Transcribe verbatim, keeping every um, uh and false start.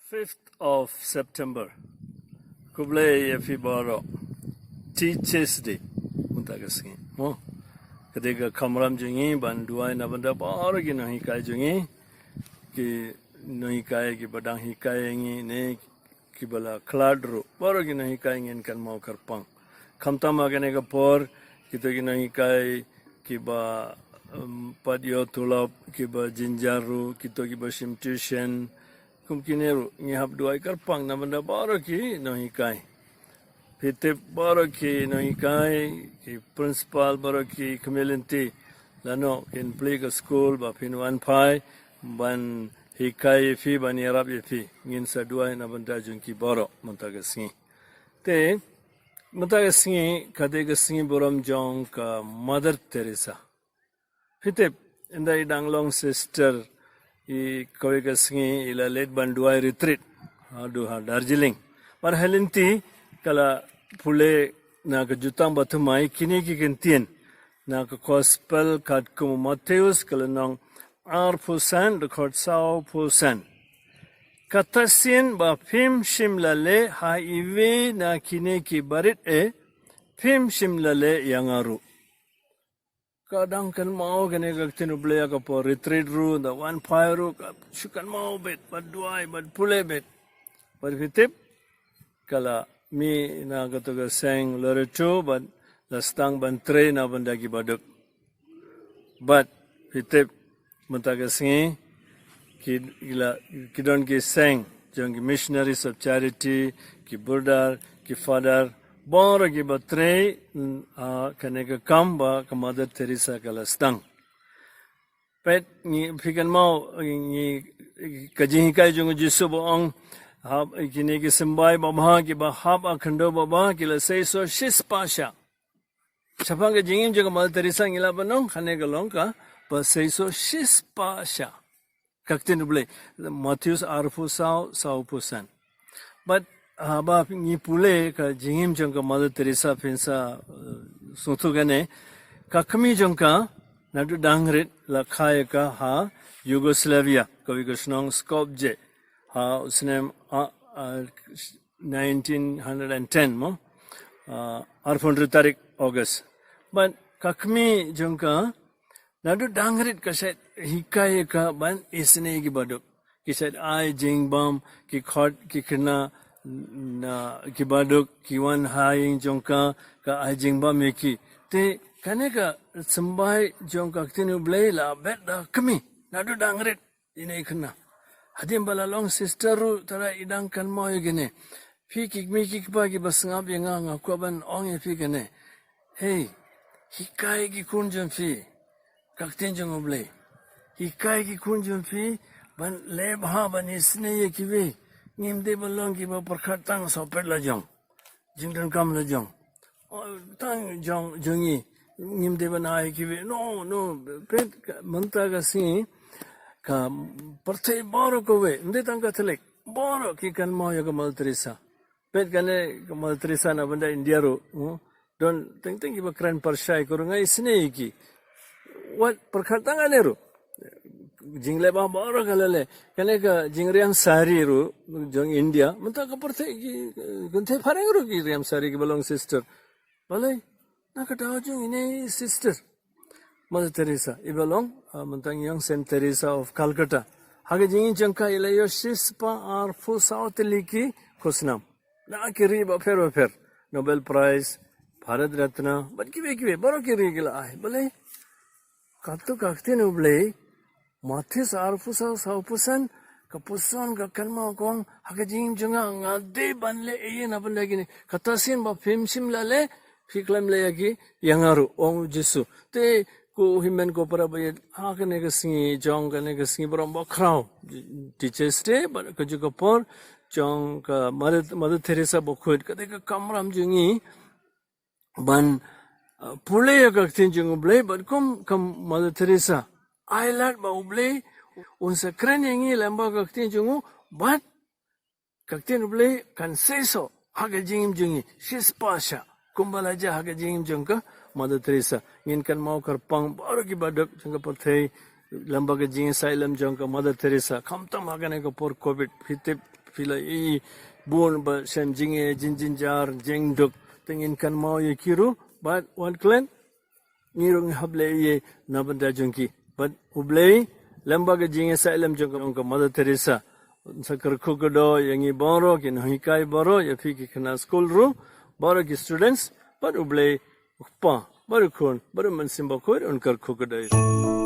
Fifth of September. Khublei ïa phi baroh. Teachers Day. Mynta ka sngi. Mo. Ka dei ka kamram jong ngi ban duwai na bynta baroh ki nonghikai jong ngi. Ki nonghikai kiba dang hikai ïa ngi ne kiba la khlad ruh. Baroh ki nonghikai ngin kynmaw kyrpang. Khamtam ha kane ka por, kito ki nonghikai kiba, um, pat ïoh tulop, kiba jynjar ruh, kito kiba shim tuition, kum kine ruh, ngi hap duwai kyrpang na bynta baroh ki nonghikai. Phi tip baroh ki nonghikai, ki principal, baroh ki kmie lynti, lano kin plie ka skul ba phin wan phai ban hikai ïa phi, ban ïarap ïa phi. Ngin sa duwai na bynta jong ki baroh mynta ka sngi. Te mynta ka sngi ka dei ka sngi burom jong ka Mother Teresa. Phi tip, ynda i dang long sister, i kawei ka sngi i la leit ban duwai retreat haduh ha Darjeeling. Bad ha lynti ka la pule na ka Jutang Bathymmai kine ki kyntien na ka Gospel katkum u Mathaios, ka lynnong arphew san, dkhot sawphew san. Kata sien ba phim shym la leh ha iwei na kine ki barit eh, phim shym la leh ïa nga ruh. Ka dang kynmaw kane ka ktien U Blei ha ka por retreat ruh, da wan phai ruh, ka shu kynmaw beit, bad duwai, bad pule beit. Bad phi tip, ka la mih na kato ka seng Loreto, bad la sdang ban trei na bynta ki baduk. Bad phi tip, mynta ka sngi, ki, ki la, ki don ki seng jong ki Missionaries of Charity, ki Brother, ki Father, baroh kiba trei, mm, ha kane ka kam ba ka Mother Teresa ka la sdang. Peit, ngi, phi kynmaw, ngi, ka jinghikai jong u Jisu ba ong, hap, kine ki symbai babha, kiba hap ha khyndew babha, ki la seisoh shispah shah. Shaphang ka jingim jong ka Mother Teresa ngi lah ban ong, kane ka long kaba seisoh shispah shah. Ka ktien U Blei, Mathaios arphew saw, sawphew san. Bad haba ngi pule ka jingim jong ka Mother Teresa, phin sa, eh, sngewthuh kane, ka kmie jong ka, naduh dang rit la kha ïa ka ha Yugoslavia, kawei ka shnong Skopje, ha u snem, ah, ah, nineteen ten mo, ah, arphew hynriew tarik August. Bad ka kmie jong ka, naduh dang rit ka shait hikai ïa ka ban isynei ki baduk. Ki shait ai jingbam, ki khot, ki khynnah, na ki baduk, ki wan ha ïing jong ka, ka ai jingbam ïa ki. Te kane ka symbai jong ka ktien U Blei la bet da kmie, naduh dang rit. Ine i khynnah. Hadien ba la long sister ruh, tara i dang kynmaw ïa kine. Phi ki kmie ki kpa kiba sngap ïa nga, nga kwah ban ong ïa phi kine. Hei, hikai ki khun jong phi ka ktien jong U Blei. Hikai ki khun jong phi ban leh bha, ban isynei ïa kiwei. Ngim dei ban long kiba pyrkhat tang sawpet la jong. Jingdonkam la jong. Oh, tang jong, jong ngi. Ngim dei ban ai kiwei. No, no, peit ka, mynta ka sngi ka pyrthei baroh kawei. Ym dei tang Katholik. Baroh ki kynmaw ïa ka Mother Teresa. Peit kane ka Mother Teresa na bynta India ruh. Hmm? Don teng teng kiba kren pyrshah ïa ka ruh, nga isynei ïa ki. Wat pyrkhat tang ane ruh. Jingleh bha baroh ka la leh. Kane ka jingriam sari ruh jong India. Mynta ka pyrthei ki, eh, kynthei phareng ruh ki riam sari kiba long sister. Balei? Na ka daw jong ine i sister. Mother Teresa. Iba long, ah, mynta ngi ong Saint Teresa of Calcutta. Ha ka jingim jong ka i la ïoh shispah arphew saw tylli ki khusnam. Na ki ri bapher bapher. Nobel Prize, Bharat Ratna, bad kiwei kiwei, baroh ki ri ki la ai. Balei? Katto ka ktien U Blei, Mathaios arphew saw, sawphew san, ka puson ka kynmaw ka ong, ha ka jingim jong nga, nga dei ban leh ei ei na bynta kine. Kata sien ba phim shym la leh, phi khlem leh ïa ki, ïa nga ruh, ong u Jisu. Te, ko hynmen ko para baieit, ha kane ka sngi, jong kane ka sngi burom bakhraw. Teachers Day, bad kajuh ka por, jong ka Mother, Mother Teresa bakhuid, ka dei ka kamram jong ngi, ban, uh, pule ïa ka ktien jong U Blei, bad kum ka Mother Teresa. Ai lad ba U Blei, un sa kren ïa ngi lyngba ka ktien jong u, bad ka ktien U Blei kan seisoh ha ka jingim jong ngi, shispah shah. Kumba la jia ha ka jingim jong ka Mother Teresa. Ngin kynmaw kyrpang baroh ki baduk jong ka pyrthei, lyngba ka jingisynei lem jong ka Mother Teresa. Khamtam ha kane ka por covid, phi tip Phi la ïohi bun ba shem jingeh, jingjynjar, jingduk. Te ngin kynmaw ïa ki ruh bad wan klet. Ngi ruh ngi hap leh ïa na bynta jong ki. Bad U Blei lem bad ka jingïasaid lem jong ka, jong ka Mother Teresa, un sa kyrkhu kyrdoh ïa ngi baroh, ki nonghikai baroh, ïa phi ki khynnah skul ruh, baroh ki students. Bad U Blei U Kpa, bad U Khun, bad U Mynsiem Bakhuid un kyrkhu kyrdoh ïa